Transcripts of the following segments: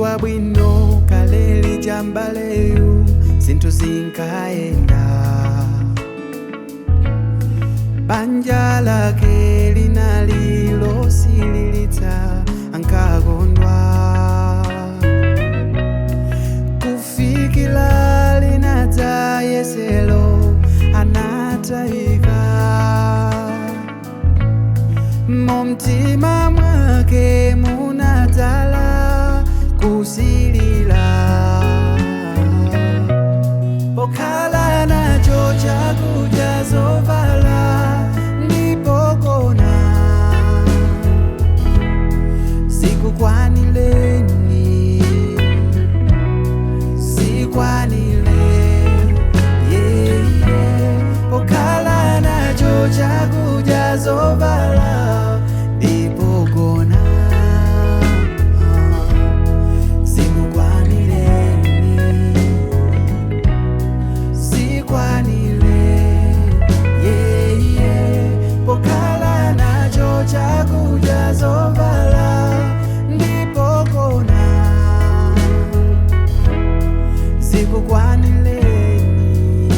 Munthu wabwino kaleli jambaleyu zinthu zinkayenda, banja lake linali losililitsa ankakondwa, kufikila linadza yeselo anatayika, mumtima mwake munadzala kusilila, pokhala nacho chakudya zovala ndipokona sikukwanileni, sikwanile yeah. Pokhala nacho chakudya zovala ndipokona sikukwanileni, sikwanile yeah. Pokhala nacho chakudya zovala ndipokona sikukwanileni,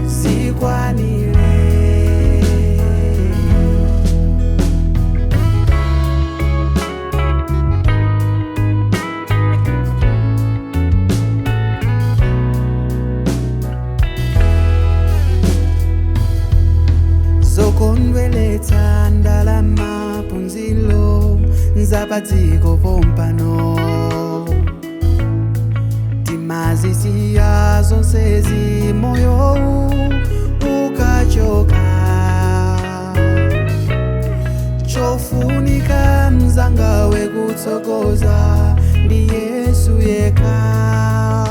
sikwanile. Zokondweletsa ndalama phunzilo nzapadziko pompano, timazisiya zonsezi moyowu ukachoka, chofunika mzanga wekutsogoza ndi Yesu yekha,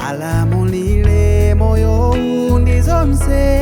alamulile moyo ndi zonse.